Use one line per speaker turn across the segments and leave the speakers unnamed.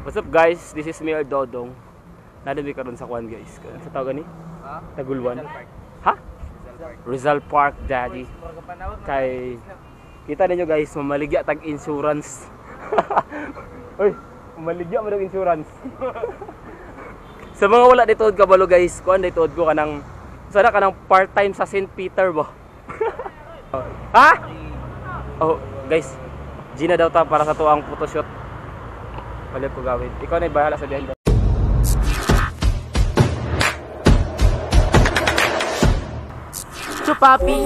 What's up guys? This is Mayor Dodong. Nadabi karon sa kwan guys. Sa tawag ni? Tagulwan. Ha? Rizal Park, daddy. Kay kita ninyo guys, mamaligya tag insurance. Uy, mamaligya mo dag insurance. Sa mga wala dito kabalo guys, kuan dito ko kanang sana kanang part-time sa St. Peter ba. Ha? Oh, guys, Gina daw ta para sa tuang photoshoot. Wala ko gawin. Ikaw na bahala sa behind.
Chupapi.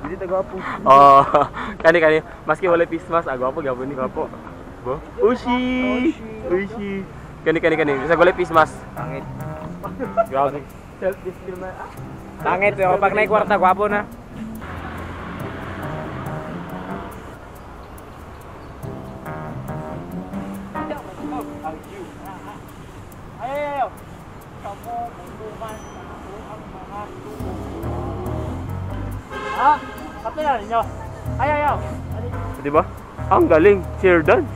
Hindi ta gwapo. Oh, kani kani maski wala Christmas, ah gwapo gyapon ni gwapo. Bo? Ushi. Ushi. Kani kani kani, bisag wala Christmas.
Pangit.
Grabe. Self disclaimer.
Pangit pero pag naay kwarta gwapo na.
Ay ay. Kamo mutuman ang mga tuo. Ah, kape na ninyo. Ay ay ay.
Di ba? Ang galing, chair dance.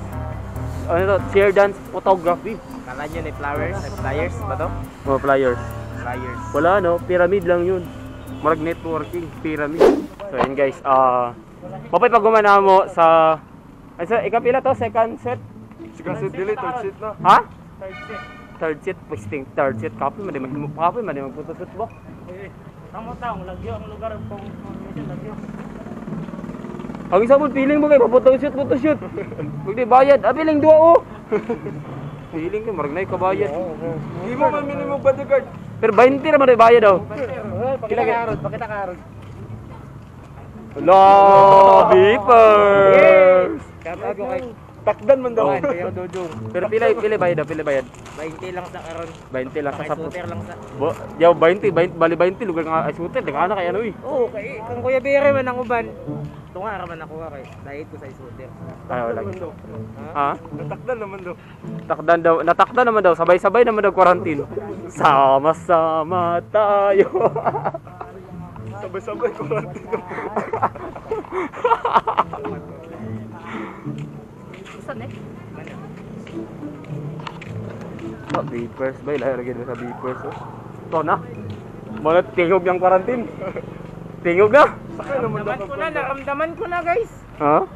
Ano to? Chair dance photography.
Kala nyo ni flowers, ay flyers ba to?
Mga flyers.
Flyers.
Wala no, pyramid lang yun. Marag networking, pyramid. So yun guys, mapay pagumana mo sa ay sa ikapila to, second set.
Second set dili, third set na.
Ha?
Third set.
Third set, posting third set kapoy man di mahimo kapoy man di magphotoshoot ba?
Tamo taong lagyo ang lugar kung lagyo.
Ang isa mo feeling mo kay pa-photoshoot, photoshoot. Pag di bayad, ah feeling duha oh. Feeling kay marag nay kabayad.
Di mo man minimum bodyguard.
Pero 20 ra man bayad daw.
Pakita ka karon, pakita ka karon.
Hala, beepers.
Shout ko kay
Takdan man daw.
Kuya Dodong.
Pero pila pila bayad daw, pila bayad.
20 lang sa karon.
20 lang sa
Kay shooter lang sa.
Bo, yaw 20, 20 bali 20 lugar nga ay shooter, di ka na kay ano eh.
Oo, kay kang Kuya Bere man ang uban. Tunga ra man ako kay dahil ko sa shooter.
Ay wala. Ha?
Natakdan naman daw.
Takdan daw, natakdan naman daw, sabay-sabay naman daw quarantine. Sama-sama tayo.
Sabay-sabay quarantine.
Saan eh?
Oh, beepers ba? Ilayo lagi sa beepers oh. Ito na. Mga tingog yung quarantine. Tingog na.
Sakay naman daw.
Naramdaman ko na, naramdaman ko na guys.
Ha?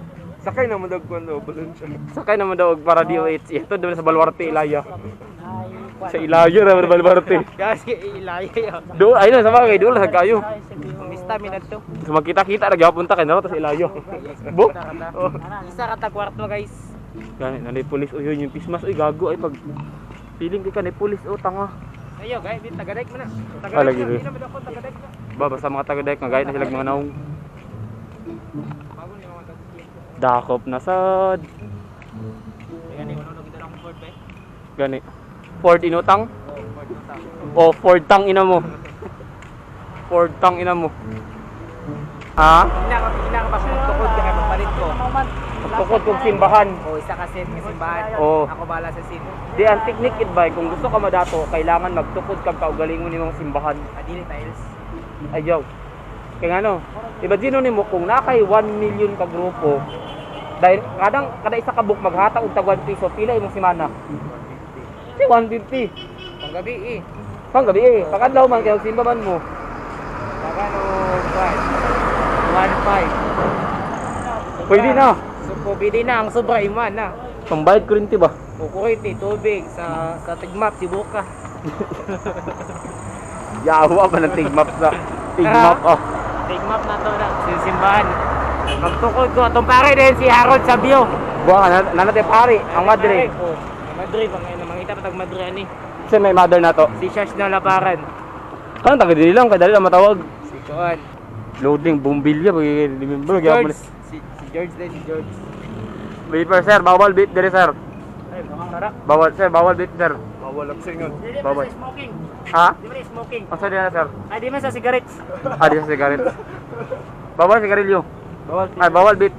Sakay naman daw kuan daw balon siya.
Sakay naman daw para DOH. Ito doon sa Baluarte Ilaya. Sa Ilaya ra man Baluarte.
Kasi ilaya.
Do ayun sa mga kay doon sa kayo.
Umista mi nadto.
So magkita-kita ra gyapon ta kay naro ta sa Ilayo. Bo.
Isa ka ta kwarto guys.
Gani nanay pulis uy yun yung pismas uy gago ay pag feeling kay kanay pulis oh tanga.
Ayo, gay, di taga-dike man na.
Ah, lagi,
Taga-dike na,
lagi.
di na man ako taga-dike na.
Ba, basta mga taga-dike nga gayud na sila mga naong.
Bago ni mga taga-dike.
Dakop na sad.
Kaya ni wala na kita akong Ford ba?
Gani. Ford inutang?
Oh, Ford utang.
O Ford tang ina mo. Ford tang ina mo. Ah?
Ina ka pa magtukod ka kay magpalit ko.
Tukod kog simbahan.
O isa ka set nga simbahan.
Oo.
Ako bala sa sin.
Di ang technique it bay, kung gusto ka madato, kailangan magtukod kag kaugalingon nimong simbahan.
Adili tiles.
Ayaw. Kaya ano, imagine nimo kung naa kay 1 million ka grupo, dahil kadang kada isa ka book maghatag og tag 1 piso, pila imong semana?
150.
Si 150.
Panggabi eh.
Panggabi eh, pag-adlaw man kay simba man mo.
Pagano 1.5.
Pwede na.
So pwede na ang sobra iman na.
Pambayad kuryente ba?
Kukurit tubig sa tigmap si Buka.
Yawa pa ng tigmap sa tigmap oh.
Tigmap na to na sisimbahan. Magtukod ko atong pare din si Harold Sabio.
Buwa ka na nanate pare, ang madre.
Oh, ang madre pang mangita pa tag madre ani.
Kasi may mother na to.
Si Shash na laparan.
Kanang taga dili lang kay dali lang matawag.
Si Joan.
Loading bumbilya pag remember gyapon.
George. Si George din si George.
Wait per sir, bawal bit diri sir.
Ay, tara.
Bawal sir, bawal bit sir.
Bawal ang singon.
Dili man
Bawal.
sa smoking.
Ha?
Di man sa smoking.
Asa din na sir?
Ay, di man sa cigarettes.
Ah, di sa sigaret. Bawal sigarilyo.
Bawal.
Ay, bawal bit.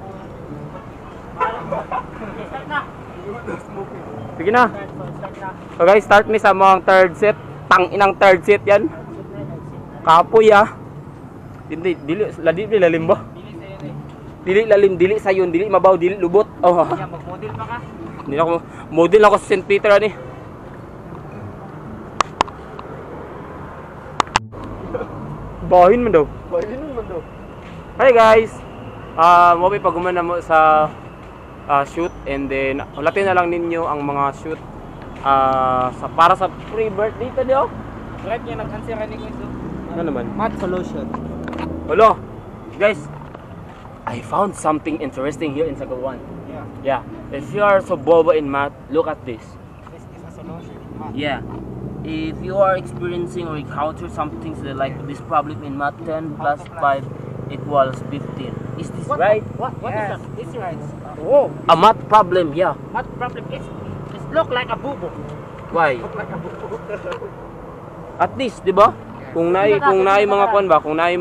Start na.
Sige na.
Start, so, start na.
So guys, start mi sa mga third set. Tang inang third set yan. Kapoy ah. Hindi, dili, ladi, dili lalim ba?
Dili sa yun eh.
Dili lalim, dili sayon, dili mabaw, dili lubot. Oh.
Kaya mag-model pa ka.
Hindi na ako, model ako sa St. Peter ani. Bahin man daw.
Bahin man daw.
Hi guys! Mo may pagumana mo sa shoot and then ulatin na lang ninyo ang mga shoot sa para sa pre-birthday to dio.
Right niya nag-answer ani ko iso.
Ano naman?
Math solution.
Hello. Guys, I found something interesting here in Sagawan.
Yeah.
Yeah. If you are so bobo in math, look at this.
This is a solution in math.
Yeah. If you are experiencing or encounter something like this problem in math, 10 plus 5 equals 15. Is this right?
What
Yes.
is that?
It's right.
Whoa,
A math problem, yeah.
what problem? It's look like a bubo.
Why?
Look like a buko.
At least, 'di ba? Kung naay mga kuan ba, kung naay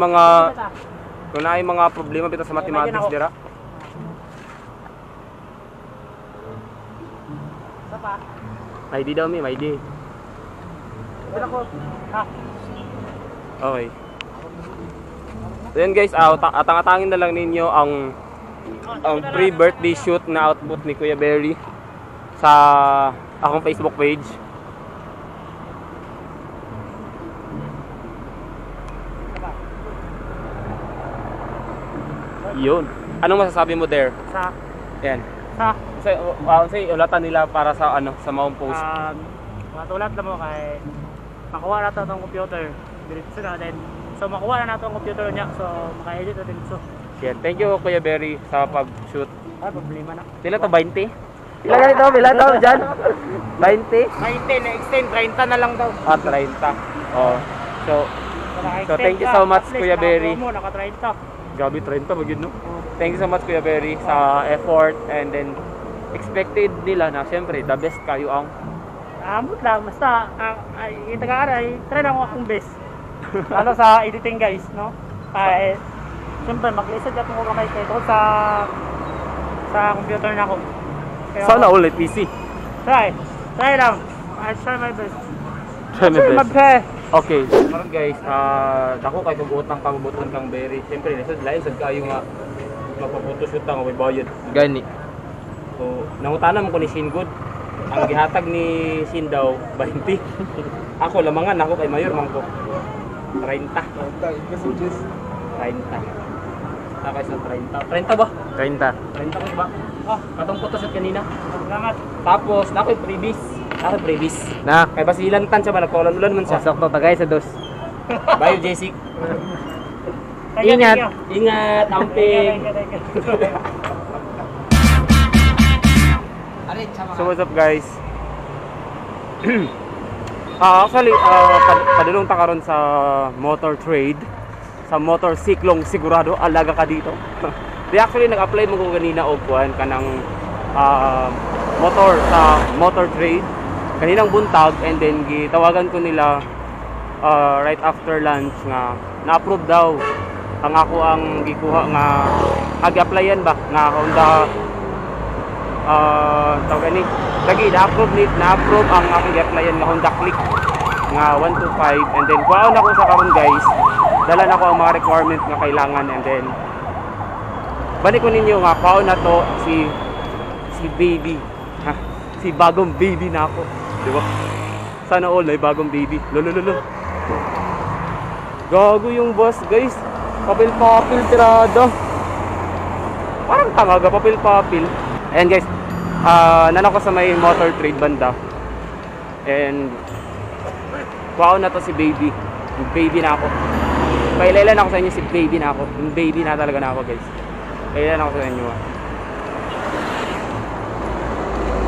mga problema bitaw sa mathematics dira.
Sa pa.
May D daw mi, may D.
Wala ko. Ha.
Okay. So yun guys, atang-atangin na lang ninyo ang pre-birthday shoot na output ni Kuya Berry sa akong Facebook page. Yun. Anong masasabi mo there?
Sa
Yan.
sa
Say, ulatan nila para sa ano, sa maong post.
Matulat lang mo kay makuha na to itong computer. Diretso na then. So makuha na nato ang computer niya. So maka-edit na diretso.
Yan. Thank you Kuya Berry sa pag-shoot.
Ay, problema na.
Pila to 20? Pila ganito? Pila to dyan? 20?
20 na extend 30 na lang daw.
Ah, 30. Oh. So,
So,
So, thank you so much,
At least
Kuya Berry.
nakapromo, Naka 30.
grabe 30 ba yun, no? Thank you so much Kuya Berry sa effort and then expected nila na syempre the best kayo ang
Amot lang basta ay itagaan ay try lang ako akong best. Lalo sa editing guys, no? Ay siyempre mag-lisod ako kamay kay tungkol sa computer na ako. Kaya,
sana ulit PC.
Try. Try lang. I try my best.
Try my
Try my
best.
best.
Okay. Karon guys, dako kay kog utang kabubuton kang Berry. Syempre lisod lain sad kayo nga magpa-photoshoot ta nga may bayad.
Gani.
So, nangutana mo ko ni Shin Good. Ang gihatag ni Shin daw 20. Ako lamangan ako kay mayor man ko. 30.
Messages.
30. Taka sa 30. 30 ba?
30.
30 ko ba?
Ah.
Katong photoshoot kanina.
Salamat.
Tapos na ako'y previous. Ako'y previous.
Na.
Kay basilan tan siya ba nagkulan-ulan man siya.
Sakto tagay sa dos.
Bye Jessic.
Thank you,
Ingat.
thank you.
Ingat, amping.
Thank you, thank you.
So what's up guys? Actually, padulong ta karon sa motor trade, sa motor siklong sigurado alaga ka dito. Di actually nag-apply mo ko ganina og kuan kanang motor sa motor trade kaninang buntag, and then gitawagan ko nila right after lunch nga na-approve daw ang ako ang gikuha nga agi-applyan ba nga Honda tawag ani lagi na-approve ang akong gi-applyan nga Honda Click nga 125, and then kuhaon ako sa karon guys, dala na ko ang mga requirement nga kailangan, and then balik ko ninyo nga kuhaon na to si baby. Ha, si bagong baby na ako, di ba? Sana all may bagong baby. Lolololo. Gago yung boss guys, papel-papel tirada. Parang tanga ga papel-papel. Ayan guys, nana ko sa may motor trade banda. And wow na to si baby. Yung baby na ako. Pailan ako sa inyo si baby na ako. Yung baby na talaga na ako guys. Pailan ako sa inyo.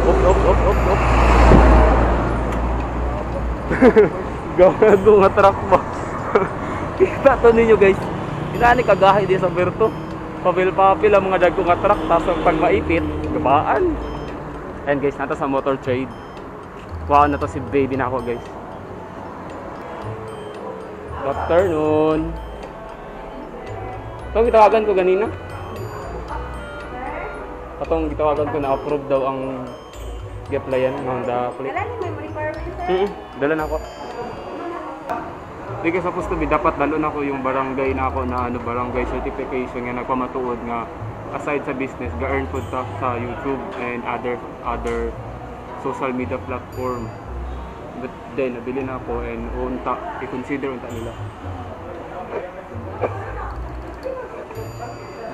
Op op op op op. Gago nga truck ba? Kita to ninyo guys. Inani kagahi din sa Berto. Papel-papel ang mga dagko nga truck, tapos pag maipit, gabaan. Ayan guys, nata sa motor trade. Wow na to si baby na ako guys. Good afternoon. Itong gitawagan ko ganina. Itong gitawagan ko na approve daw ang gi-applyan ng Honda Click.
Dala ni may requirement sir?
Dala na ako. Hindi kasi supposed to be, dapat dalo na ko yung barangay na ako na ano, barangay certification nga nagpamatuod nga aside sa business, ga-earn food ta sa YouTube and other social media platform. But then, nabili na ako and unta, i-consider unta nila.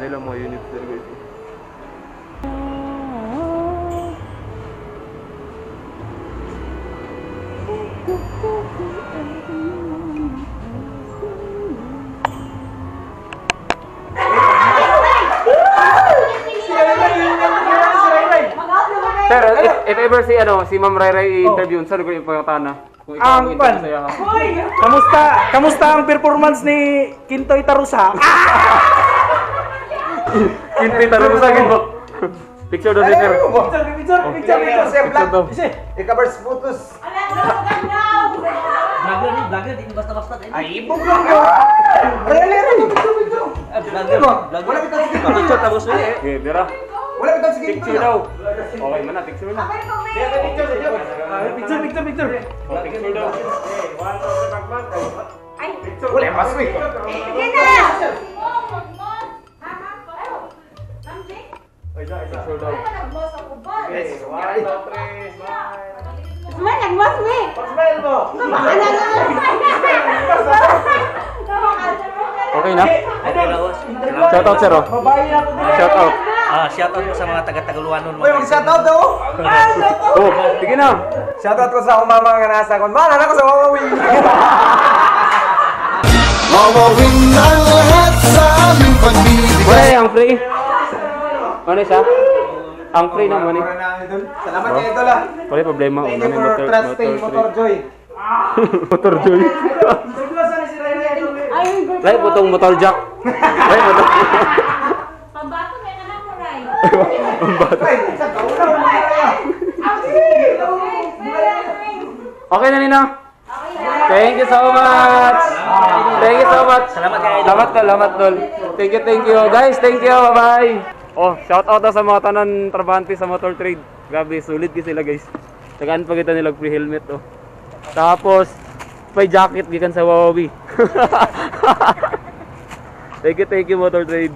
Nila mga units there guys. Sir, if ever si ano, si Ma'am Ray interview, saan ko yung pangutana? Kung ikaw ang interview sa'yo.
Kamusta ang performance ni Kintoy Tarusa?
Kintoy Tarusa, ginbo. Picture daw si sir.
Picture, picture, picture.
Picture daw.
I-covers photos.
Vlogger, di basta-basta.
Ay, ibog lang yun. Really, really. Picture, picture. Wala kita sige.
Picture tapos na eh. Okay, dira.
Wala kita sige.
Picture daw. Okay man na, picture na.
Picture, picture, picture.
Oh, picture daw.
Wala mas eh.
Sige na!
Picture daw.
Smile, nagmas me!
Smile mo.
Okay na? Shout out sir. Shout out.
Shout out ko sa mga taga-Taguluanon.
Uy, mag-shout out daw.
Oh, sige na.
Shout out ko sa akong mama nga nasa akong. Mahal na ko sa Mama Wing.
Mama Wing ang lahat sa aming pagbibigay.
Wala yung free. Ano siya? Ang free na money.
Salamat kay Idol ah.
Wala problema.
Thank you for trusting Motor Joy.
Motor Joy. Lai putong motor jack. Lai motor.
Pambato may anak mo, Ray.
Pambato. Okay na Nina. Thank you so much. Thank you so much.
Salamat kay Idol.
Salamat tol, salamat tol. Thank you. Guys, thank you. Bye-bye. Oh, shout out na sa mga tanan trabahante sa motor trade. Grabe, sulit din sila guys. Tagaan pa kita nila free helmet oh. Tapos may jacket gikan sa Wawawi. Thank you motor trade.